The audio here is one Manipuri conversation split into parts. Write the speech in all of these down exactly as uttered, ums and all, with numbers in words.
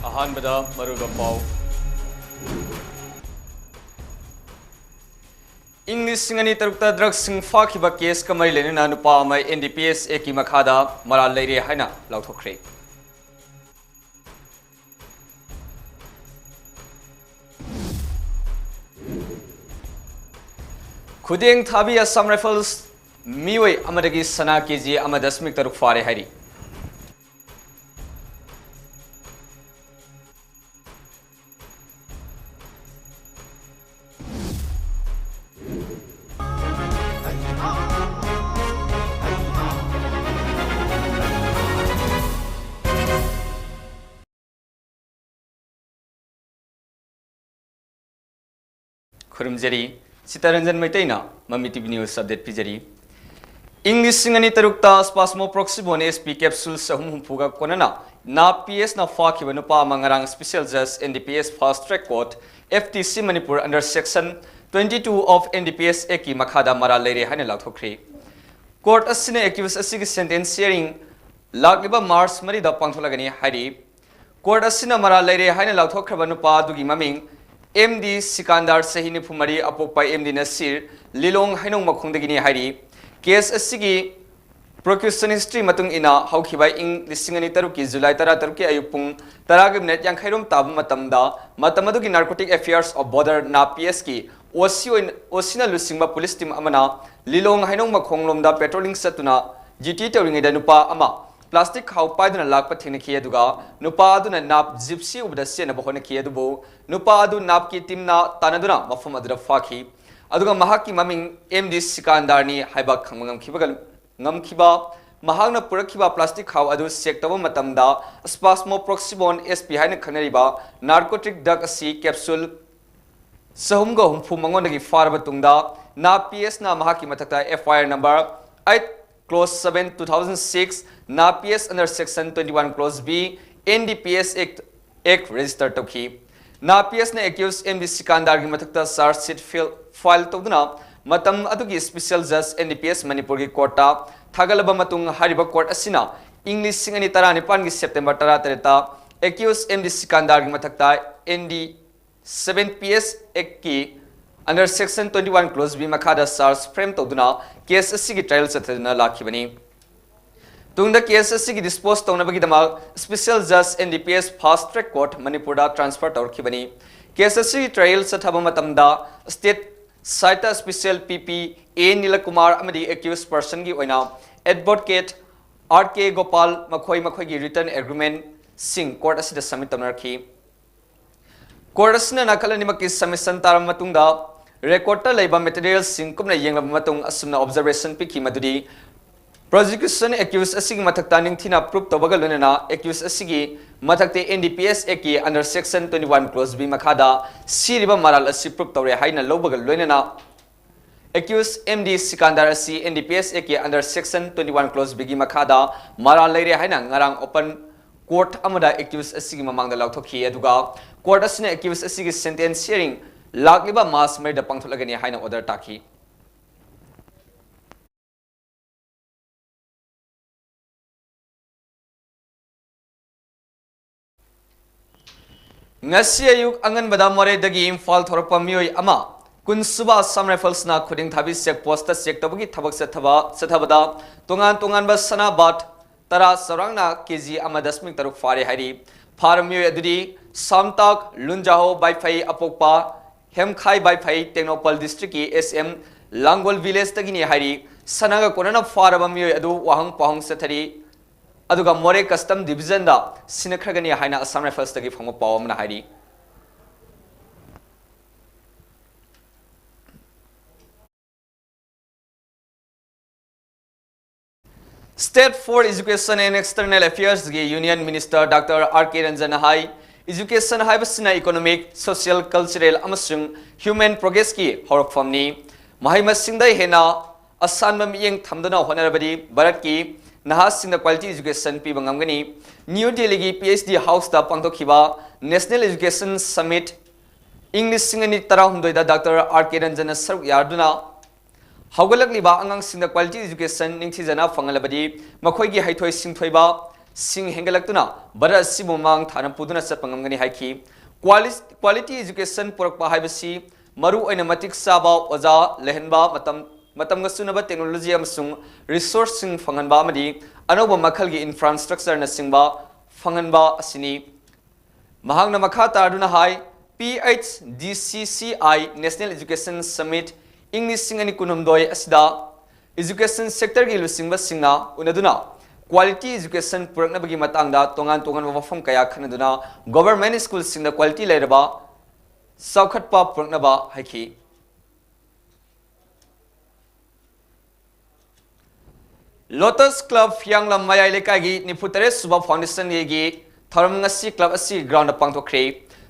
ꯑꯍꯥꯟꯕꯗ ꯃꯔꯨꯑꯣꯏꯕ ꯄꯥꯎ꯫ ꯏꯪ ꯂꯤꯁꯤꯡ ꯑꯅꯤ ꯇꯔꯨꯛꯇ ꯗ꯭ꯔꯒꯁꯤꯡ ꯐꯥꯈꯤꯕ ꯀꯦꯁꯀ ꯃꯔꯤ ꯂꯩꯅꯅ ꯅꯨꯄꯥ ꯑꯃ ꯑꯦꯟ ꯗꯤ ꯄꯤ ꯑꯦꯁ ꯑꯦꯛꯀꯤ ꯃꯈꯥꯗ ꯃꯔꯥꯜ ꯂꯩꯔꯦ ꯍꯥꯏꯅ ꯂꯥꯎꯊꯣꯛꯈ꯭ꯔꯦ꯫ ꯈꯨꯗꯦꯡ ꯊꯥꯕꯤ ꯑꯁꯥꯝ ꯔꯥꯏꯐꯜꯁ ꯃꯤꯑꯣꯏ ꯑꯃꯗꯒꯤ ꯁꯅꯥ ꯀꯦ ꯖꯤ ꯑꯃ ꯗꯁꯃꯤꯛ ꯇꯔꯨꯛ ꯐꯥꯔꯦ ꯍꯥꯏꯔꯤ꯫ ꯈꯨꯔꯨꯝꯖꯔꯤ꯫ ꯁꯤꯇꯔꯟꯖꯟ ꯃꯩꯇꯩꯅ ꯃꯃꯤ ꯇꯤ ꯚꯤ ꯅ꯭ꯌꯨꯁ ꯑꯞꯗꯦꯠ ꯄꯤꯖꯔꯤ꯫ ꯏꯪ ꯂꯤꯁꯤꯡ ꯑꯅꯤ ꯇꯔꯨꯛꯇ ꯁ꯭ꯄꯥꯁꯃꯣꯄ꯭ꯔꯣꯛꯁꯤꯕꯣꯟ ꯑꯦꯁ ꯄꯤ ꯀꯦꯞꯁꯨꯜ ꯆꯍꯨꯝ ꯍꯨꯝꯐꯨꯒ ꯀꯣꯟꯅꯅ ꯅꯥꯞ ꯄꯤ ꯑꯦꯁꯅ ꯐꯥꯈꯤꯕ ꯅꯨꯄꯥ ꯑꯃ ꯉꯔꯥꯡ ꯁ꯭ꯄꯤꯁꯦꯜ ꯖꯁ N D P S fast track court F T C Manipur under section twenty two of N D P S ꯑꯦꯛꯀꯤ ꯃꯈꯥꯗ ꯃꯔꯥꯜ ꯂꯩꯔꯦ ꯍꯥꯏꯅ ꯂꯥꯎꯊꯣꯛꯈ꯭ꯔꯦ꯫ ꯀꯣꯔꯠ ꯑꯁꯤꯅ ꯑꯦꯀ꯭ꯌꯨꯁ ꯑꯁꯤꯒꯤ ꯁꯦꯟꯇꯦꯟꯁ ꯍꯤꯌꯔꯤꯡ ꯂꯥꯛꯂꯤꯕ ꯃꯥꯔꯆ ꯃꯔꯤꯗ ꯄꯥꯡꯊꯣꯛꯂꯒꯅꯤ ꯍꯥꯏꯔꯤ꯫ ꯀꯣꯔꯠ ꯑꯁꯤꯅ ꯃꯔꯥꯜ ꯂꯩꯔꯦ ꯍꯥꯏꯅ ꯂꯥꯎꯊꯣꯛꯈ꯭ꯔꯕ ꯅꯨꯄꯥ ꯑꯗꯨꯒꯤ ꯃꯃꯤꯡ ꯑꯦꯝ ꯗꯤ ꯁꯤꯀꯥꯟꯗꯥꯔ, ꯆꯍꯤ ꯅꯤꯐꯨ ꯃꯔꯤ, ꯑꯄꯣꯛꯄ ꯑꯦꯝ ꯗꯤ ꯅꯁꯤꯔ, ꯂꯤꯂꯣꯡ ꯍꯩꯅꯧ ꯃꯈꯣꯡꯗꯒꯤꯅꯤ ꯍꯥꯏꯔꯤ꯫ ꯀꯦꯁ ꯑꯁꯤꯒꯤ ꯄ꯭ꯔꯣꯁꯤꯀ꯭ꯌꯨꯁꯟ ꯍꯤꯁꯇ꯭ꯔꯤ ꯃꯇꯨꯡ ꯏꯟꯅ, ꯍꯧꯈꯤꯕ ꯏꯪ ꯂꯤꯁꯤꯡ ꯑꯅꯤ ꯇꯔꯨꯛꯀꯤ ꯖꯨꯂꯥꯏ ꯇꯔꯥꯇꯔꯨꯛꯀꯤ ꯑꯌꯨꯛ ꯄꯨꯡ ꯇꯔꯥꯒꯤ ꯃꯤꯅꯤꯠ ꯌꯥꯡꯈꯩꯔꯣꯝ ꯇꯥꯕ ꯃꯇꯝꯗ, ꯃꯇꯝ ꯑꯗꯨꯒꯤ ꯅꯥꯔꯀꯣꯇꯤꯛ ꯑꯦꯐꯤꯌꯔꯁ ꯑꯣꯐ ꯕꯣꯔꯗꯔ, ꯅꯥꯞ ꯄꯤ ꯑꯦꯁꯀꯤ ꯑꯣ ꯁꯤ ꯑꯣꯏꯅ, ꯑꯣ ꯁꯤꯅ ꯂꯨꯆꯤꯡꯕ ꯄꯨꯂꯤꯁ ꯇꯤꯝ ꯑꯃꯅ ꯂꯤꯂꯣꯡ ꯍꯩꯅꯧ ꯃꯈꯣꯡꯂꯣꯝꯗ ꯄꯦꯇ꯭ꯔꯣꯂꯤꯡ ꯆꯠꯇꯨꯅ ꯗ꯭ꯌꯨꯇꯤ ꯇꯧꯔꯤꯉꯩꯗ ꯅꯨꯄꯥ ꯑꯃ ꯄ꯭ꯂꯥꯁꯇꯤꯛ ꯈꯥꯎ ꯄꯥꯏꯗꯨꯅ ꯂꯥꯛꯄ ꯊꯦꯡꯅꯈꯤ, ꯑꯗꯨꯒ ꯅꯨꯄꯥ ꯑꯗꯨꯅ ꯅꯥꯞ ꯖꯤꯞꯁꯤ ꯎꯕꯗ ꯆꯦꯟꯅꯕ ꯍꯣꯠꯅꯈꯤ, ꯑꯗꯨꯕꯨ ꯅꯨꯄꯥ ꯑꯗꯨ ꯅꯥꯞꯀꯤ ꯇꯤꯝꯅ ꯇꯥꯟꯅꯗꯨꯅ ꯃꯐꯝ ꯑꯗꯨꯗ ꯐꯥꯈꯤ꯫ ꯑꯗꯨꯒ ꯃꯍꯥꯛꯀꯤ ꯃꯃꯤꯡ ꯑꯦꯝ ꯗꯤ ꯁꯤꯀꯥꯟꯗꯥꯔꯅꯤ ꯍꯥꯏꯕ ꯈꯪꯕ ꯉꯝꯈꯤꯕꯒ, ꯉꯝꯈꯤꯕ ꯃꯍꯥꯛꯅ ꯄꯨꯔꯛꯈꯤꯕ ꯄ꯭ꯂꯥꯁꯇꯤꯛ ꯈꯥꯎ ꯑꯗꯨ ꯆꯦꯛ ꯇꯧꯕ ꯃꯇꯝꯗ, ꯁ꯭ꯄꯥꯁꯃꯣꯄ꯭ꯔꯣꯛꯁꯤꯕꯣꯟ ꯑꯦꯁ ꯄꯤ ꯍꯥꯏꯅ ꯈꯪꯅꯔꯤꯕ ꯅꯥꯔꯀꯣꯇꯤꯛ ꯗ꯭ꯔꯒ ꯑꯁꯤ ꯀꯦꯞꯁꯨꯜ ꯆꯍꯨꯝꯒ ꯍꯨꯝꯐꯨ ꯃꯉꯣꯟꯗꯒꯤ ꯐꯥꯔꯕ ꯇꯨꯡꯗ, ꯅꯥꯞ ꯄꯤ ꯑꯦꯁꯅ ꯃꯍꯥꯛꯀꯤ ꯃꯊꯛꯇ F I R number eight clause seven, two thousand six, ꯅꯥꯞ P S under section twenty one clause B, N D P S act, act register ꯇꯧꯈꯤ꯫ ꯅꯥꯞ ꯄꯤ ꯑꯦꯁꯅ ꯑꯦꯀ꯭ꯌꯨꯁ ꯑꯦꯝ ꯗꯤ ꯁꯤꯀꯥꯟꯗꯥꯔꯒꯤ ꯃꯊꯛꯇ ꯆꯥꯔꯖ ꯁꯤꯠ ꯐꯤꯜ, ꯐꯥꯏꯜ ꯇꯧꯗꯨꯅ ꯃꯇꯝ ꯑꯗꯨꯒꯤ ꯁ꯭ꯄꯤꯁꯦꯜ ꯖꯁ, ꯑꯦꯟ ꯗꯤ ꯄꯤ ꯑꯦꯁ ꯃꯅꯤꯄꯨꯔꯒꯤ ꯀꯣꯔꯠꯇ ꯊꯥꯒꯠꯂꯕ ꯃꯇꯨꯡ, ꯍꯥꯏꯔꯤꯕ ꯀꯣꯔꯠ ꯑꯁꯤꯅ ꯏꯪ ꯂꯤꯁꯤꯡ ꯑꯅꯤ ꯇꯔꯥꯅꯤꯄꯥꯟꯒꯤ ꯁꯦꯞꯇꯦꯝꯕꯔ ꯇꯔꯥꯇꯔꯦꯠꯇ Accused M D ꯁꯤꯀꯥꯟꯗꯥꯔꯒꯤ ꯃꯊꯛꯇ N D seven P S Act ꯀꯤ under section twenty one clause B ꯃꯈꯥꯗ charge frame ꯇꯧꯗꯨꯅ case ꯑꯁꯤꯒꯤ trial ꯆꯠꯊꯗꯨꯅ ꯂꯥꯛꯈꯤꯕꯅꯤ꯫ ꯇꯨꯡꯗ case ꯑꯁꯤꯒꯤ dispose ꯇꯧꯅꯕꯒꯤꯗꯃꯛ Special Judge N D P S Fast Track Court ꯃꯅꯤꯄꯨꯔꯗ transfer ꯇꯧꯔꯛꯈꯤꯕꯅꯤ꯫ Case ꯑꯁꯤꯒꯤ trial ꯆꯠꯊꯕ ꯃꯇꯝꯗ state side ꯇ special P P A ꯅꯤꯂꯀꯨꯃꯥꯔ ꯑꯃꯗꯤ accused person ꯒꯤ ꯑꯣꯏꯅ advocate R K ꯒꯣꯄꯥꯜ ꯃꯈꯣꯏ ꯃꯈꯣꯏꯒꯤ written agreement ꯁꯤꯡ court ꯑꯁꯤꯗ submit ꯇꯧꯅꯔꯛꯈꯤ꯫ Court ꯑꯁꯤꯅ ꯅꯥꯀꯜ ꯑꯅꯤꯃꯛꯀꯤ submission ꯇꯥꯔꯕ ꯃꯇꯨꯡꯗ record ꯇ ꯂꯩꯕ material ꯁꯤꯡ ꯀꯨꯞꯅ ꯌꯦꯡꯂꯕ ꯃꯇꯨꯡ ꯑꯁꯨꯝꯅ observation ꯄꯤꯈꯤ ꯃꯗꯨꯗꯤ prosecution accused ꯑꯁꯤꯒꯤ ꯃꯊꯛꯇ ꯅꯤꯡꯊꯤꯅ prove ꯇꯧꯕꯒ ꯂꯣꯏꯅꯅ accused ꯑꯁꯤꯒꯤ ꯃꯊꯛꯇ N D P S Act ꯀꯤ under section twenty one clause B ꯃꯈꯥꯗ ꯁꯤꯔꯤꯕ ꯃꯔꯥꯜ ꯑꯁꯤ prove ꯇꯧꯔꯦ ꯍꯥꯏꯅ ꯂꯧꯕꯒ ꯂꯣꯏꯅꯅ accused M D ꯁꯤꯀꯥꯟꯗꯥꯔ ꯑꯁꯤ N D P S Act ꯀꯤ under section twenty one clause B ꯒꯤ ꯃꯈꯥꯗ ꯃꯔꯥꯜ ꯂꯩꯔꯦ ꯍꯥꯏꯅ ꯉꯔꯥꯡ open court ꯑꯃꯗ accused ꯑꯁꯤꯒꯤ ꯃꯃꯥꯡꯗ ꯂꯥꯎꯊꯣꯛꯈꯤ꯫ ꯑꯗꯨꯒ court ꯑꯁꯤꯅ accused ꯑꯁꯤꯒꯤ sentence hearing ꯂꯥꯛꯂꯤꯕ March ꯃꯔꯤꯗ ꯄꯥꯡꯊꯣꯛꯂꯒꯅꯤ ꯍꯥꯏꯅ order ꯇꯥꯈꯤ꯫ ꯉꯁꯤ ꯑꯌꯨꯛ ꯑꯉꯟꯕꯗ ꯃꯣꯔꯦꯗꯒꯤ ꯏꯝꯐꯥꯜ ꯊꯣꯔꯛꯄ ꯃꯤꯑꯣꯏ ꯑꯃ ꯀꯨꯟ ꯁꯨꯕ Assam Rifles ꯅ ꯈꯨꯗꯤꯡꯊꯥꯕꯤ check post ꯇ check ꯇꯧꯕꯒꯤ ꯊꯕꯛ ꯆꯠꯊꯕ ꯆꯠꯊꯕꯗ ꯇꯣꯉꯥꯟ ꯇꯣꯉꯥꯟꯕ ꯁꯅꯥ ꯕꯥꯠ ꯇꯔꯥ ꯆꯥꯎꯔꯥꯛꯅ K G ꯑꯃ ꯗꯁꯃꯤꯛ ꯇꯔꯨꯛ ꯐꯥꯔꯦ ꯍꯥꯏꯔꯤ꯫ ꯐꯥꯔꯕ ꯃꯤꯑꯣꯏ ꯑꯗꯨꯗꯤ ꯁꯥꯝꯇꯥꯛ ꯂꯨꯟꯖꯥꯍꯣ ꯕꯥꯏꯐꯩ ꯑꯄꯣꯛꯄ ꯍꯦꯝꯈꯥꯏ ꯕꯥꯏꯐꯩ ꯇꯦꯡꯅꯧꯄꯜ district ꯀꯤ S M ꯂꯥꯡꯒꯣꯜ village ꯇꯒꯤꯅꯤ ꯍꯥꯏꯔꯤ꯫ ꯁꯅꯥꯒ ꯀꯣꯟꯅꯅ ꯐꯥꯔꯕ ꯃꯤꯑꯣꯏ ꯑꯗꯨ ꯋꯥꯍꯪ ꯄꯥꯎꯍꯪ ꯆꯠꯊꯔꯤ꯫ ꯑꯗꯨꯒ ꯃꯣꯔꯦ Custom Division ꯗ ꯁꯤꯟꯅꯈ꯭ꯔꯒꯅꯤ ꯍꯥꯏꯅ Assam Rifles ꯇꯒꯤ ꯐꯪꯕ ꯄꯥꯎ ꯑꯃꯅ ꯍꯥꯏꯔꯤ꯫ State for Education and External Affairs ꯒꯤ Union Minister Doctor R K ꯔꯟꯖꯟꯅ ꯍꯥꯏ, education ꯍꯥꯏꯕꯁꯤꯅ economic, social, cultural ꯑꯃꯁꯨꯡ human progress ꯀꯤ ꯍꯧꯔꯛꯐꯝꯅꯤ꯫ ꯃꯍꯩ ꯃꯁꯤꯡꯗ ꯍꯦꯟꯅ ꯑꯁꯥꯟꯕ ꯃꯤꯠꯌꯦꯡ ꯊꯝꯗꯨꯅ ꯍꯣꯠꯅꯔꯕꯗꯤ ꯚꯥꯔꯠꯀꯤ ꯅꯍꯥꯁꯤꯡꯗ quality education ꯄꯤꯕ ꯉꯝꯒꯅꯤ꯫ ꯅ꯭ꯌꯨ ꯗꯦꯜꯂꯤꯒꯤ P H D House ꯇ ꯄꯥꯡꯊꯣꯛꯈꯤꯕ National Education Summit ꯏꯪ ꯂꯤꯁꯤꯡ ꯑꯅꯤ ꯇꯔꯥꯍꯨꯝꯗꯣꯏꯗ Doctor R K ꯔꯟꯖꯟꯅ ꯁꯔꯨꯛ ꯌꯥꯗꯨꯅ ꯍꯧꯒꯠꯂꯛꯂꯤꯕ ꯑꯉꯥꯡꯁꯤꯡꯗ quality education ꯅꯤꯡꯊꯤꯖꯅ ꯐꯪꯍꯜꯂꯕꯗꯤ ꯃꯈꯣꯏꯒꯤ ꯍꯩꯊꯣꯏ ꯁꯤꯡꯊꯣꯏꯕ, ꯁꯤꯡ ꯍꯦꯟꯒꯠꯂꯛꯇꯨꯅ ꯚꯥꯔꯠ ꯑꯁꯤꯕꯨ ꯃꯃꯥꯡ ꯊꯥꯅ ꯄꯨꯗꯨꯅ ꯆꯠꯄ ꯉꯝꯒꯅꯤ ꯍꯥꯏꯈꯤ꯫ Quali-, quality education ꯄꯨꯔꯛꯄ ꯍꯥꯏꯕꯁꯤ ꯃꯔꯨ ꯑꯣꯏꯅ ꯃꯇꯤꯛ ꯆꯥꯕ ꯑꯣꯖꯥ ꯂꯩꯍꯟꯕ, ꯃꯇꯝ, ꯃꯇꯝꯒ ꯆꯨꯅꯕ technology ꯑꯃꯁꯨꯡ resource ꯁꯤꯡ ꯐꯪꯍꯟꯕ ꯑꯃꯗꯤ ꯑꯅꯧꯕ ꯃꯈꯜꯒꯤ infrastructure ꯅꯆꯤꯡꯕ ꯐꯪꯍꯟꯕ ꯑꯁꯤꯅꯤ꯫ ꯃꯍꯥꯛꯅ ꯃꯈꯥ ꯇꯥꯗꯨꯅ ꯍꯥꯏ, P H D C C I National Education Summit ꯏꯪ ꯂꯤꯁꯤꯡ ꯑꯅꯤ ꯀꯨꯟꯍꯨꯝꯗꯣꯏ ꯑꯁꯤꯗ education sector ꯒꯤ ꯂꯨꯆꯤꯡꯕꯁꯤꯡꯅ ꯎꯅꯗꯨꯅ quality education ꯄꯨꯔꯛꯅꯕꯒꯤ ꯃꯇꯥꯡꯗ ꯇꯣꯉꯥꯟ ꯇꯣꯉꯥꯟꯕ ꯋꯥꯐꯝ ꯀꯌꯥ ꯈꯟꯅꯗꯨꯅ government school ꯁꯤꯡꯗ quality ꯂꯩꯔꯕ ꯆꯥꯎꯈꯠꯄ ꯄꯨꯔꯛꯅꯕ ꯍꯥꯏꯈꯤ꯫ Lotus Club ꯍꯤꯌꯥꯡꯂꯝ ꯃꯌꯥꯏ ꯂꯩꯀꯥꯏꯒꯤ ꯅꯤꯐꯨ ꯇꯔꯦꯠ ꯁꯨꯕ Foundation Day ꯒꯤ ꯊꯧꯔꯝ ꯉꯁꯤ club ꯑꯁꯤ ground ꯗ ꯄꯥꯡꯊꯣꯛꯈ꯭ꯔꯦ꯫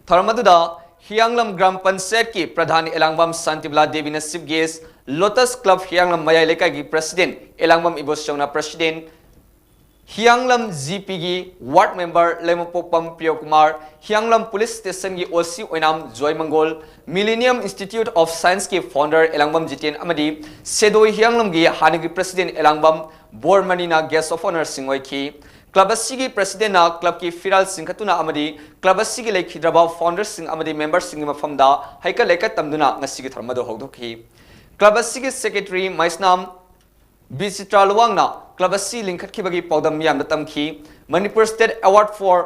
ꯊꯧꯔꯝ ꯑꯗꯨꯗ ꯍꯤꯌꯥꯡꯂꯝ ꯒ꯭ꯔꯥꯝ ꯄꯟꯆꯥꯌꯠꯀꯤ ꯄ꯭ꯔꯙꯥꯟ ꯑꯦꯂꯥꯡꯕꯝ Shantibala ꯗꯦꯕꯤꯅ chief guest, Lotus Club ꯍꯤꯌꯥꯡꯂꯝ ꯃꯌꯥꯏ ꯂꯩꯀꯥꯏꯒꯤ president ꯑꯦꯂꯥꯡꯕꯝ ꯏꯕꯣꯆꯧꯅ president, ꯍꯤꯌꯥꯡꯂꯝ G P ꯒꯤ ward member ꯂꯩꯃꯄꯣꯛꯄꯝ Priyokumar, ꯍꯤꯌꯥꯡꯂꯝ police station ꯒꯤ O C Oinam ꯖꯣꯏꯃꯪꯒꯣꯜ, Millennium Institute of Science ꯀꯤ founder ꯑꯦꯂꯥꯡꯕꯝ ꯖꯤꯇꯦꯟ ꯑꯃꯗꯤ ꯁꯦꯗꯣꯏ ꯍꯤꯌꯥꯡꯂꯝꯒꯤ ꯍꯥꯟꯅꯒꯤ president Elangbam ꯕꯣꯔꯃꯅꯤꯅ guest of honour ꯁꯤꯡ ꯑꯣꯏꯈꯤ꯫ Club ꯑꯁꯤꯒꯤ president ꯅ club ꯀꯤ ꯐꯤꯔꯥꯜ ꯆꯤꯡꯈꯠꯇꯨꯅ ꯑꯃꯗꯤ club ꯑꯁꯤꯒꯤ ꯂꯩꯈꯤꯗ꯭ꯔꯕ founder ꯁꯤꯡ ꯑꯃꯗꯤ member ꯁꯤꯡꯒꯤ ꯃꯐꯝꯗ ꯍꯩꯀꯠ ꯂꯩꯀꯠ ꯇꯝꯗꯨꯅ ꯉꯁꯤꯒꯤ ꯊꯧꯔꯝ ꯑꯗꯨ ꯍꯧꯗꯣꯛꯈꯤ꯫ Club ꯑꯁꯤꯒꯤ secretary ꯃꯩꯁꯅꯥꯝ ꯕꯤꯆꯤꯇ꯭ꯔꯥ ꯂꯨꯋꯥꯡꯅ club ꯑꯁꯤ ꯂꯤꯡꯈꯠꯈꯤꯕꯒꯤ ꯄꯥꯎꯗꯝ ꯃꯤꯌꯥꯝꯗ ꯇꯝꯈꯤ꯫ Manipur State Award for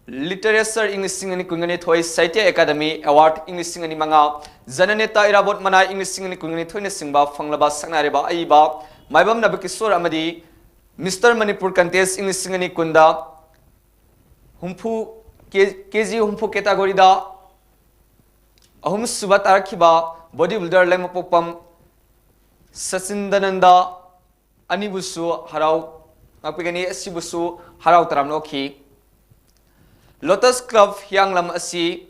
Literature ꯏꯪ ꯂꯤꯁꯤꯡ ꯑꯅꯤ ꯀꯨꯟꯒ ꯅꯤꯊꯣꯏ, Sahitya Academy Award ꯏꯪ ꯂꯤꯁꯤꯡ ꯑꯅꯤ ꯃꯉꯥ, Jananeta Irabot Manai ꯏꯪ ꯂꯤꯁꯤꯡ ꯑꯅꯤ ꯀꯨꯟꯒ ꯅꯤꯊꯣꯏꯅꯆꯤꯡꯕ ꯐꯪꯂꯕ ꯁꯛꯅꯥꯏꯔꯕ ꯑꯏꯕ ꯃꯥꯏꯕꯝ ꯅꯕꯀꯤꯁꯣꯔ ꯑꯃꯗꯤ Mister Manipur Contest ꯏꯪ ꯂꯤꯁꯤꯡ ꯑꯅꯤ ꯀꯨꯟꯗ ꯍꯨꯝꯐꯨ, ꯀꯦ-, KG ꯍꯨꯝꯐꯨ category ꯗ ꯑꯍꯨꯝꯁꯨꯕ ꯇꯥꯔꯛꯈꯤꯕ body builder ꯂꯩꯃꯄꯣꯛꯄꯝ ꯁꯆꯤꯟꯗꯥꯅꯟꯗ ꯑꯅꯤꯕꯨꯁꯨ ꯍꯔꯥꯎ ꯉꯥꯛꯄꯤꯒꯅꯤ, ꯑꯁꯤꯕꯨꯁꯨ ꯍꯔꯥꯎ ꯇꯔꯥꯝꯅ ꯑꯣꯛꯈꯤ꯫ Lotus Club ꯍꯤꯌꯥꯡꯂꯝ ꯑꯁꯤ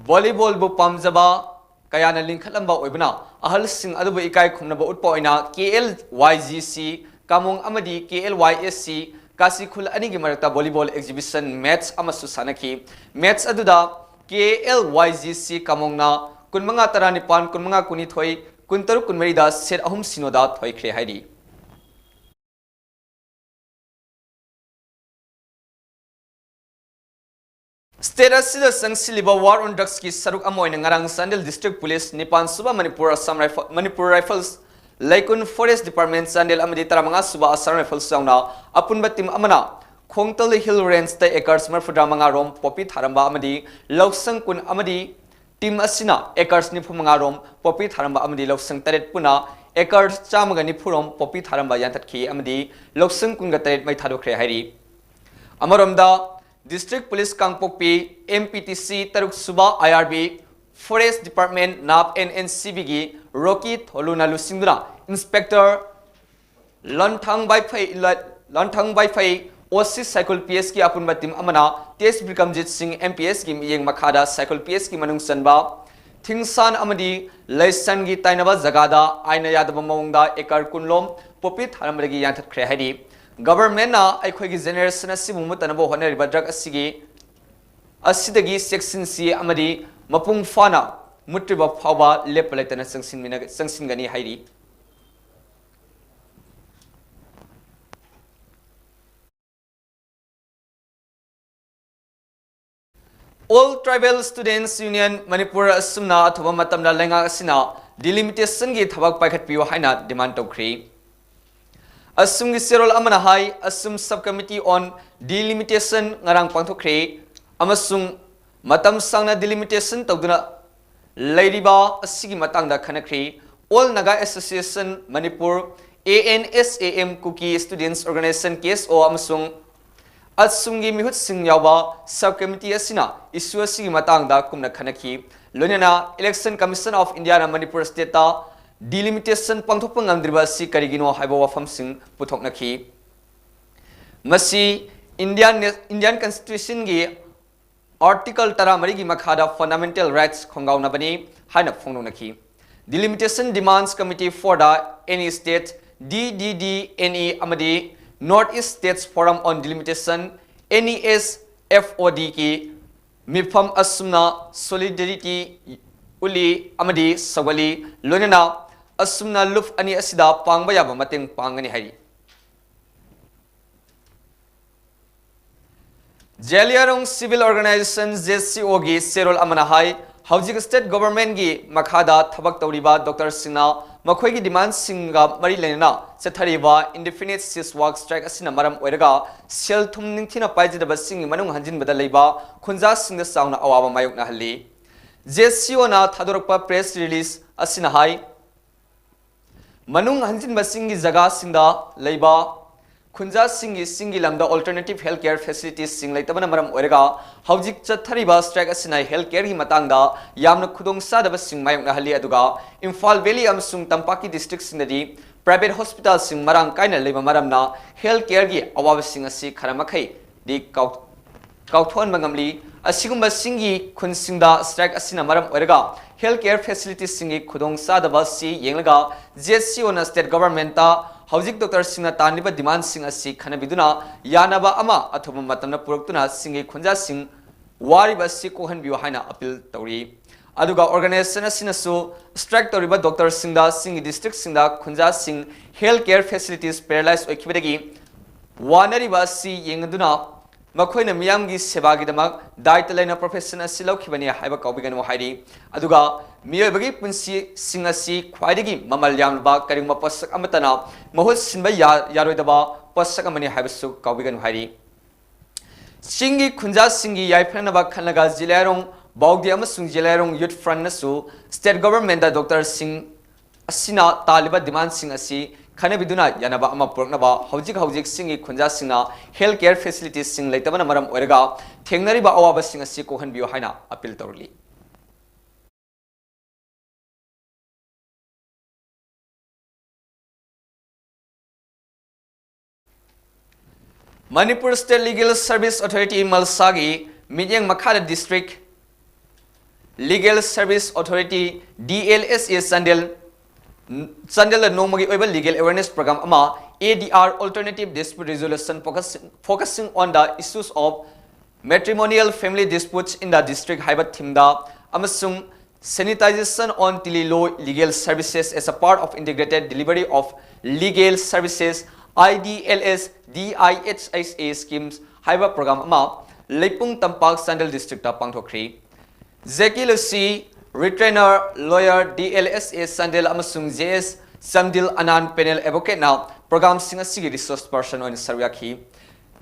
volleyball ꯕꯨ ꯄꯥꯝꯖꯕ ꯀꯌꯥꯅ ꯂꯤꯡꯈꯠꯂꯝꯕ ꯑꯣꯏꯕꯅ, ꯑꯍꯜꯁꯤꯡ ꯑꯗꯨꯕꯨ ꯏꯀꯥꯏ ꯈꯨꯝꯅꯕ ꯎꯠꯄ ꯑꯣꯏꯅ K L Y G C ꯀꯥꯃꯣꯡ ꯑꯃꯗꯤ K L Y S C ꯀꯥꯁꯤ ꯈꯨꯜ ꯑꯅꯤꯒꯤ ꯃꯔꯛꯇ volleyball exhibition match ꯑꯃꯁꯨ ꯁꯥꯟꯅꯈꯤ꯫ Match ꯑꯗꯨꯗ K L Y G C ꯀꯥꯃꯣꯡꯅ ꯀꯨꯟꯃꯉꯥ ꯇꯔꯥꯅꯤꯄꯥꯟ, ꯀꯨꯟꯃꯉꯥ ꯀꯨꯟꯅꯤꯊꯣꯏ, ꯀꯨꯟꯇꯔꯨꯛ ꯀꯨꯟꯃꯔꯤꯗ set ꯑꯍꯨꯝ ꯁꯤꯅꯣꯗ ꯊꯣꯏꯈ꯭ꯔꯦ ꯍꯥꯏꯔꯤ꯫ State ꯑꯁꯤꯗ ꯆꯪꯁꯤꯜꯂꯤꯕ War on Drugsꯀꯤ ꯁꯔꯨꯛ ꯑꯃ ꯑꯣꯏꯅ ꯉꯔꯥꯡ ꯆꯥꯟꯗꯦꯜ District Police, ꯅꯤꯄꯥꯟ ꯁꯨꯕ Manipur Assam rifle, Manipur Rifles, ꯂꯩꯀꯨꯟ Forest Department Chandel ꯑꯃꯗꯤ ꯇꯔꯥꯃꯉꯥ ꯁꯨꯕ Assam Rifles ꯌꯥꯎꯅ ꯑꯄꯨꯟꯕ team ꯑꯃꯅ ꯈꯣꯡꯇꯜ Hill Rangeꯇ acres ꯃꯔꯤꯐꯨꯇꯔꯥ ꯃꯉꯥ ꯔꯣꯝ ꯄꯣꯄꯤ ꯊꯥꯔꯝꯕ ꯑꯃꯗꯤ ꯂꯧꯁꯪ ꯀꯨꯟ ꯑꯃꯗꯤ team ꯑꯁꯤꯅ acres ꯅꯤꯐꯨ ꯃꯉꯥ ꯔꯣꯝ ꯄꯣꯄꯤ ꯊꯥꯔꯝꯕ ꯑꯃꯗꯤ ꯂꯧꯁꯪ ꯇꯔꯦꯠ ꯄꯨꯟꯅ acres ꯆꯥꯝꯃꯒ ꯅꯤꯐꯨ ꯔꯣꯝ ꯄꯣꯄꯤ ꯊꯥꯔꯝꯕ ꯌꯥꯟꯊꯠꯈꯤ ꯑꯃꯗꯤ ꯂꯧꯁꯪ ꯀꯨꯟꯒ ꯇꯔꯦꯠ ꯃꯩ ꯊꯥꯗꯣꯛꯈ꯭ꯔꯦ ꯍꯥꯏꯔꯤ꯫ ꯑꯃꯔꯣꯝꯗ, District Police ꯀꯥꯡꯄꯣꯛꯄꯤ, M P T C ꯇꯔꯨꯛ ꯁꯨꯕ I R B, Forest Department, NAB and N C Bꯒꯤ ꯔꯣꯀꯤ ꯊꯣꯂꯨꯅ ꯂꯨꯆꯤꯡꯗꯨꯅ Inspector ꯂꯟꯊꯥꯡ ꯕꯥꯏꯐꯩ, ꯂ-, ꯂꯟꯊꯥꯡ ꯕꯥꯏꯐꯩ, O C ꯁꯥꯏꯀꯨꯜ P S ꯀꯤ ꯑꯄꯨꯟꯕ team ꯑꯃꯅ T S ꯕꯤꯀ꯭ꯔꯝꯖꯤꯠ ꯁꯤꯡ M P S ꯀꯤ ꯃꯤꯠꯌꯦꯡ ꯃꯈꯥꯗ ꯁꯥꯏꯀꯨꯜ P S ꯀꯤ ꯃꯅꯨꯡ ꯆꯟꯕ ꯊꯤꯡꯁꯥꯟ ꯑꯃꯗꯤ ꯂꯩꯁꯟꯒꯤ ꯇꯥꯏꯅꯕ ꯖꯒꯥꯗ ꯑꯥꯏꯟꯅ ꯌꯥꯗꯕ ꯃꯑꯣꯡꯗ acre ꯀꯨꯟ ꯂꯣꯝ ꯄꯣꯄꯤ ꯊꯥꯔꯝꯕꯗꯒꯤ ꯌꯥꯟꯊꯠꯈ꯭ꯔꯦ ꯍꯥꯏꯔꯤ꯫ Governmentꯅ ꯑꯩꯈꯣꯏꯒꯤ generation ꯑꯁꯤꯕꯨ ꯃꯨꯠꯇꯅꯕ ꯍꯣꯠꯅꯔꯤꯕ drug ꯑꯁꯤꯒꯤ, ꯑꯁꯤꯗꯒꯤ ꯆꯦꯛꯁꯤꯟꯁꯤ ꯑꯃꯗꯤ ꯃꯄꯨꯡ ꯐꯥꯅ ꯃꯨꯠꯇ꯭ꯔꯤꯕ ꯐꯥꯎꯕ ꯂꯦꯞꯄ ꯂꯩꯇꯅ ꯆꯪꯁꯤꯟꯃꯤꯟꯅ-, ꯆꯪꯁꯤꯟꯒꯅꯤ ꯍꯥꯏꯔꯤ꯫ All Tribal Students Union Manipur ꯑꯁꯨꯝꯅ ꯑꯊꯨꯕ ꯃꯇꯝꯗ ꯂꯩꯉꯥꯛ ꯑꯁꯤꯅ delimitationꯒꯤ ꯊꯕꯛ ꯄꯥꯏꯈꯠꯄꯤꯌꯨ ꯍꯥꯏꯅ demand ꯇꯧꯈ꯭ꯔꯤ꯫ ꯑꯁꯨꯝꯒꯤ ꯆꯦꯔꯣꯜ ꯑꯃꯅ ꯍꯥꯏ, ꯑꯁꯨꯝ Sub Committee on Delimitation ꯉꯔꯥꯡ ꯄꯥꯡꯊꯣꯛꯈ꯭ꯔꯦ ꯑꯃꯁꯨꯡ ꯃꯇꯝ ꯁꯥꯡꯅ delimitation ꯇꯧꯗꯨꯅ ꯂꯩꯔꯤꯕ ꯑꯁꯤꯒꯤ ꯃꯇꯥꯡꯗ ꯈꯟꯅꯈ꯭ꯔꯤ꯫ All Naga Association Manipur, A N S A M, Kuki Students Organization, K S O, ꯑꯃꯁꯨꯡ ꯑꯁꯨꯝꯒꯤ ꯃꯤꯍꯨꯠꯁꯤꯡ ꯌꯥꯎꯕ Sub Committee ꯑꯁꯤꯅ issue ꯑꯁꯤꯒꯤ ꯃꯇꯥꯡꯗ ꯀꯨꯞꯅ ꯈꯟꯅꯈꯤ꯫ ꯂꯣꯏꯅꯅ Election Commission of Indiaꯅ Manipur stateꯇ delimitation ꯄꯥꯡꯊꯣꯛꯄ ꯉꯝꯗ꯭ꯔꯤꯕ ꯑꯁꯤ ꯀꯔꯤꯒꯤꯅꯣ ꯍꯥꯏꯕ ꯋꯥꯐꯝꯁꯤꯡ ꯄꯨꯊꯣꯛꯅꯈꯤ꯫ ꯃꯁꯤ Indian, Indian Constitutionꯒꯤ Article ꯇꯔꯥꯃꯔꯤꯒꯤ ꯃꯈꯥꯗ fundamental rights ꯈꯣꯡꯒꯥꯎꯅꯕꯅꯤ ꯍꯥꯏꯅ ꯐꯣꯡꯗꯣꯛꯅꯈꯤ꯫ Delimitation Demands Committee for the Any State, D D D N E, ꯑꯃꯗꯤ North East States Forum on Delimitation, N E S F O D, ꯀꯤ ꯃꯤꯐꯝ ꯑꯁꯨꯝꯅ solidarity ꯎꯠꯂꯤ ꯑꯃꯗꯤ ꯁꯧꯒꯠꯂꯤ, ꯂꯣꯏꯅꯅ ꯑꯁꯨꯝꯅ ꯂꯨꯞ ꯑꯅꯤ ꯑꯁꯤꯗ ꯄꯥꯡꯕ ꯌꯥꯕ ꯃꯇꯦꯡ ꯄꯥꯡꯒꯅꯤ ꯍꯥꯏꯔꯤ꯫ ꯖꯦꯂꯤꯌꯥꯡꯔꯣꯡ Civil Organization, JCO ꯒꯤ ꯆꯦꯔꯣꯜ ꯑꯃꯅ ꯍꯥꯏ, ꯍꯧꯖꯤꯛ state government ꯀꯤ ꯃꯈꯥꯗ ꯊꯕꯛ ꯇꯧꯔꯤꯕ doctor ꯁꯤꯡꯅ ꯃꯈꯣꯏꯒꯤ demand ꯁꯤꯡꯒ ꯃꯔꯤ ꯂꯩꯅꯅ ꯆꯠꯊꯔꯤꯕ indefinite cease work strike ꯑꯁꯤꯅ ꯃꯔꯝ ꯑꯣꯏꯔꯒ ꯁꯦꯜ ꯊꯨꯝ ꯅꯤꯡꯊꯤꯅ ꯄꯥꯏꯖꯗꯕꯁꯤꯡꯒꯤ ꯃꯅꯨꯡ ꯍꯟꯖꯤꯟꯕꯗ ꯂꯩꯕ ꯈꯨꯟꯖꯥꯁꯤꯡꯗ ꯆꯥꯎꯅ ꯑꯋꯥꯕ ꯃꯥꯌꯣꯛꯅꯍꯜꯂꯤ꯫ JCO ꯅ ꯊꯥꯗꯣꯔꯛꯄ press release ꯑꯁꯤꯅ ꯍꯥꯏ, ꯃꯅꯨꯡ ꯍꯟꯖꯤꯟꯕꯁꯤꯡꯒꯤ ꯖꯒꯥꯁꯤꯡꯗ ꯂꯩꯕ ꯈꯨꯟꯖꯥꯁꯤꯡꯒꯤ ꯆꯤꯡꯒꯤ ꯂꯝꯗ alternative health care facilities ꯁꯤꯡ ꯂꯩꯇꯕꯅ ꯃꯔꯝ ꯑꯣꯏꯔꯒ ꯍꯧꯖꯤꯛ ꯆꯠꯊꯔꯤꯕ strike ꯑꯁꯤꯅ health care ꯒꯤ ꯃꯇꯥꯡꯗ ꯌꯥꯝꯅ ꯈꯨꯗꯣꯡꯆꯥꯗꯕꯁꯤꯡ ꯃꯥꯌꯣꯛꯅꯍꯜꯂꯤ꯫ ꯑꯗꯨꯒ ꯏꯝꯐꯥꯜ valley ꯑꯃꯁꯨꯡ ꯇꯝꯄꯥꯛꯀꯤ district ꯁꯤꯡꯗꯗꯤ private hospital ꯁꯤꯡ ꯃꯔꯥꯡ ꯀꯥꯏꯅ ꯂꯩꯕ ꯃꯔꯝꯅ health care ꯒꯤ ꯑꯋꯥꯕꯁꯤꯡ ꯑꯁꯤ ꯈꯔ ꯃꯈꯩꯗꯤ ꯀꯥꯎ-, ꯀꯥꯎꯊꯣꯛꯍꯟꯕ ꯉꯝꯂꯤ꯫ ꯑꯁꯤꯒꯨꯝꯕꯁꯤꯡꯒꯤ ꯈꯨꯟꯁꯤꯡꯗ strike ꯑꯁꯤꯅ ꯃꯔꯝ ꯑꯣꯏꯔꯒ health care facilities ꯁꯤꯡꯒꯤ ꯈꯨꯗꯣꯡꯆꯥꯗꯕ ꯑꯁꯤ ꯌꯦꯡꯂꯒ JCO ꯅ state government ꯇ ꯍꯧꯖꯤꯛ doctor ꯁꯤꯡꯅ ꯇꯥꯟꯂꯤꯕ demand ꯁꯤꯡ ꯑꯁꯤ ꯈꯟꯅꯕꯤꯗꯨꯅ ꯌꯥꯅꯕ ꯑꯃ ꯑꯊꯨꯕ ꯃꯇꯝꯗ ꯄꯨꯔꯛꯇꯨꯅ ꯆꯤꯡꯒꯤ ꯈꯨꯟꯖꯥꯁꯤꯡ ꯋꯥꯔꯤꯕ ꯑꯁꯤ ꯀꯣꯛꯍꯟꯕꯤꯌꯨ ꯍꯥꯏꯅ appeal ꯇꯧꯔꯤ꯫ ꯑꯗꯨꯒ organization ꯑꯁꯤꯅꯁꯨ strike ꯇꯧꯔꯤꯕ doctor ꯁꯤꯡꯗ ꯆꯤꯡꯒꯤ district ꯁꯤꯡꯗ ꯈꯨꯟꯖꯥꯁꯤꯡ health care facilities paralyze ꯑꯣꯏꯈꯤꯕꯗꯒꯤ ꯋꯥꯅꯔꯤꯕ ꯑꯁꯤ ꯌꯦꯡꯗꯨꯅ ꯃꯈꯣꯏꯅ ꯃꯤꯌꯥꯝꯒꯤ ꯁꯦꯕꯥꯒꯤꯗꯃꯛ ꯗꯥꯏꯇ ꯂꯩꯅ profession ꯑꯁꯤ ꯂꯧꯈꯤꯕꯅꯤ ꯍꯥꯏꯕ ꯀꯥꯎꯕꯤꯒꯅꯨ ꯍꯥꯏꯔꯤ꯫ ꯑꯗꯨꯒ ꯃꯤꯑꯣꯏꯕꯒꯤ ꯄꯨꯟꯁꯤꯁꯤꯡ ꯑꯁꯤ ꯈ꯭ꯋꯥꯏꯗꯒꯤ ꯃꯃꯜ ꯌꯥꯝꯂꯕ ꯀꯔꯤꯒꯨꯝꯕ ꯄꯣꯠꯁꯛ ꯑꯃꯠꯇꯅ ꯃꯍꯨꯠ ꯁꯤꯟꯕ ꯌꯥ-, ꯌꯥꯔꯣꯏꯗꯕ ꯄꯣꯠꯁꯛ ꯑꯃꯅꯤ ꯍꯥꯏꯕꯁꯨ ꯀꯥꯎꯕꯤꯒꯅꯨ ꯍꯥꯏꯔꯤ꯫ ꯆꯤꯡꯒꯤ ꯈꯨꯟꯖꯥꯁꯤꯡꯒꯤ ꯌꯥꯏꯐꯅꯕ ꯈꯜꯂꯒ ꯖꯦꯂꯤꯌꯥꯡꯔꯣꯡ ꯕꯥꯎꯗꯤ ꯑꯃꯁꯨꯡ ꯖꯦꯂꯤꯌꯥꯡꯔꯣꯡ youth front ꯅꯁꯨ state government ꯗ doctor ꯁꯤꯡ ꯑꯁꯤꯅ ꯇꯥꯜꯂꯤꯕ demand ꯁꯤꯡ ꯑꯁꯤ ꯈꯟꯅꯕꯤꯗꯨꯅ ꯌꯥꯅꯕ ꯑꯃ ꯄꯨꯔꯛꯅꯕ ꯍꯧꯖꯤꯛ ꯍꯧꯖꯤꯛ ꯆꯤꯡꯒꯤ ꯈꯨꯟꯖꯥꯁꯤꯡꯅ health care facilities ꯁꯤꯡ ꯂꯩꯇꯕꯅ ꯃꯔꯝ ꯑꯣꯏꯔꯒ ꯊꯦꯡꯅꯔꯤꯕ ꯑꯋꯥꯕꯁꯤꯡ ꯑꯁꯤ ꯀꯣꯛꯍꯟꯕꯤꯌꯨ ꯍꯥꯏꯅ appeal ꯇꯧꯔꯤ꯫ Manipur State Legal Service Authority, ꯃꯜꯁꯥꯒꯤ ꯃꯤꯠꯌꯦꯡ ꯃꯈꯥꯗ District Legal Service Authority, DLSA Chandel, ꯆꯥꯟꯗꯦꯜꯗ ꯅꯣꯡꯃꯒꯤ ꯑꯣꯏꯕ legal awareness program ꯑꯃ, ADR, Alternative Dispute Resolution, focus-, focusing on the issues of matrimonial family disputes in the district ꯍꯥꯏꯕ theme ꯗ ꯑꯃꯁꯨꯡ Sanitization on Tili Law Legal Services as a part of Integrated Delivery of Legal Services, IDLS DIHSA schemes ꯍꯥꯏꯕ program ꯑꯃ ꯂꯩꯄꯨꯡ ꯇꯝꯄꯥꯛ ꯆꯥꯟꯗꯦꯜ districtꯇ ꯄꯥꯡꯊꯣꯛꯈ꯭ꯔꯤ꯫ J K Lusi, Retainer Lawyer, D L S A Chandel ꯑꯃꯁꯨꯡ J S ꯆꯝꯗꯤꯜ ꯑꯅꯥꯟ Panel Advocateꯅ programmeꯁꯤꯡ ꯑꯁꯤꯒꯤ resource person ꯑꯣꯏꯅ ꯁꯔꯨꯛ ꯌꯥꯈꯤ꯫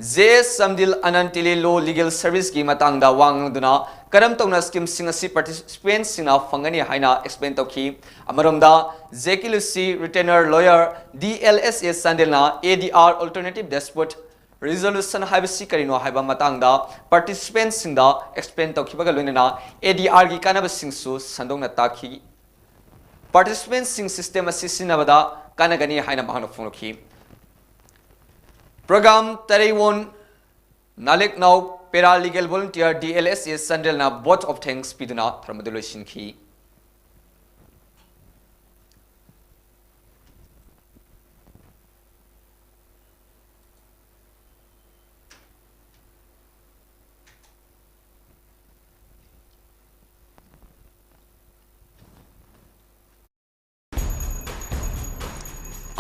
J S ꯆꯝꯗꯤꯜ ꯑꯅꯥꯟ Tele Law Legal Serviceꯀꯤ ꯃꯇꯥꯡꯗ ꯋꯥ ꯉꯥꯡꯗꯨꯅ ꯀꯔꯝ ꯇꯧꯅ schemeꯁꯤꯡ ꯑꯁꯤ participantꯁꯤꯡꯅ ꯐꯪꯒꯅꯤ ꯍꯥꯏꯅ explain ꯇꯧꯈꯤ꯫ ꯑꯃꯔꯣꯝꯗ, J K Lusi, Retainer Lawyer, D L S A ꯆꯥꯟꯗꯦꯜꯅ A D R Alternative Dispute Resolution ꯍꯥꯏꯕꯁꯤ ꯀꯔꯤꯅꯣ ꯍꯥꯏꯕ ꯃꯇꯥꯡꯗ participantꯁꯤꯡꯗ explain ꯇꯧꯈꯤꯕꯒ ꯂꯣꯏꯅꯅ A D Rꯒꯤ ꯀꯥꯟꯅꯕꯁꯤꯡꯁꯨ ꯁꯟꯗꯣꯛꯅ ꯇꯥꯛꯈꯤ꯫ Participantꯁꯤꯡ system ꯑꯁꯤ ꯁꯤꯖꯤꯟꯅꯕꯗ ꯀꯥꯟꯅꯒꯅꯤ ꯍꯥꯏꯅ ꯃꯍꯥꯛꯅ ꯐꯣꯡꯗꯣꯛꯈꯤ꯫ Programme ꯇꯔꯩꯋꯣꯟ ꯅꯥꯂꯦꯛꯅꯥꯎ Paralegal Volunteer D L S A ꯆꯥꯟꯗꯦꯜꯅ vote of thanks ꯄꯤꯗꯨꯅ ꯊꯧꯔꯝ ꯑꯗꯨ ꯂꯣꯏꯁꯤꯟꯈꯤ꯫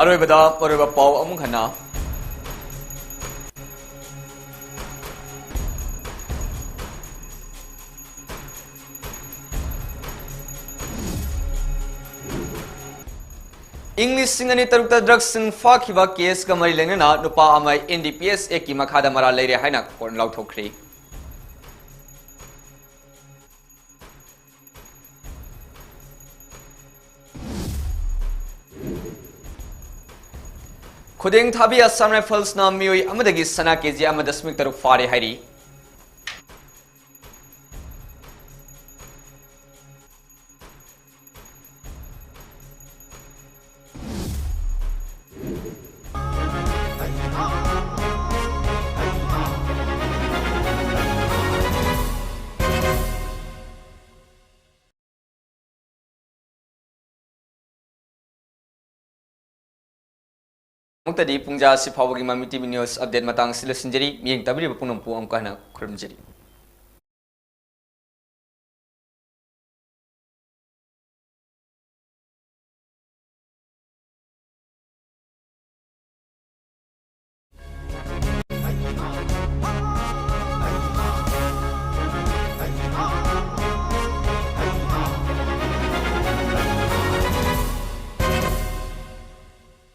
ꯑꯔꯣꯏꯕꯗ ꯑꯔꯣꯏꯕ ꯄꯥꯎ ꯑꯃꯨꯛ ꯍꯟꯅ꯫ ꯏꯪ ꯂꯤꯁꯤꯡ ꯑꯅꯤ ꯇꯔꯨꯛꯇ drugsꯁꯤꯡ ꯐꯥꯈꯤꯕ caseꯀ ꯃꯔꯤ ꯂꯩꯅꯅ ꯅꯨꯄꯥ ꯑꯃ N D P S Actꯀꯤ ꯃꯈꯥꯗ ꯃꯔꯥꯜ ꯂꯩꯔꯦ ꯍꯥꯏꯅ courtꯅ ꯂꯥꯎꯊꯣꯛꯈ꯭ꯔꯤ꯫ ꯈꯨꯗꯦꯡ ꯊꯥꯕꯤ Assam Riflesꯅ ꯃꯤꯑꯣꯏ ꯑꯃꯗꯒꯤ ꯁꯅꯥ ꯀꯦ ꯖꯤ ꯑꯃ ꯗꯁꯃꯤꯛ ꯇꯔꯨꯛ ꯐꯥꯔꯦ ꯍꯥꯏꯔꯤ꯫ ꯑꯃꯨꯛꯇꯗꯤ ꯄꯨꯡꯖꯥ ꯑꯁꯤ ꯐꯥꯎꯕꯒꯤ ꯃꯃꯤ T V news update ꯃꯇꯥꯡ ꯑꯁꯤ ꯂꯣꯏꯁꯤꯟꯖꯔꯤ꯫ ꯃꯤꯠꯌꯦꯡ ꯇꯥꯕꯤꯔꯤꯕ ꯄꯨꯝꯅꯃꯛꯄꯨ ꯑꯃꯨꯛꯀ ꯍꯟꯅ ꯈꯨꯔꯨꯝꯖꯔꯤ꯫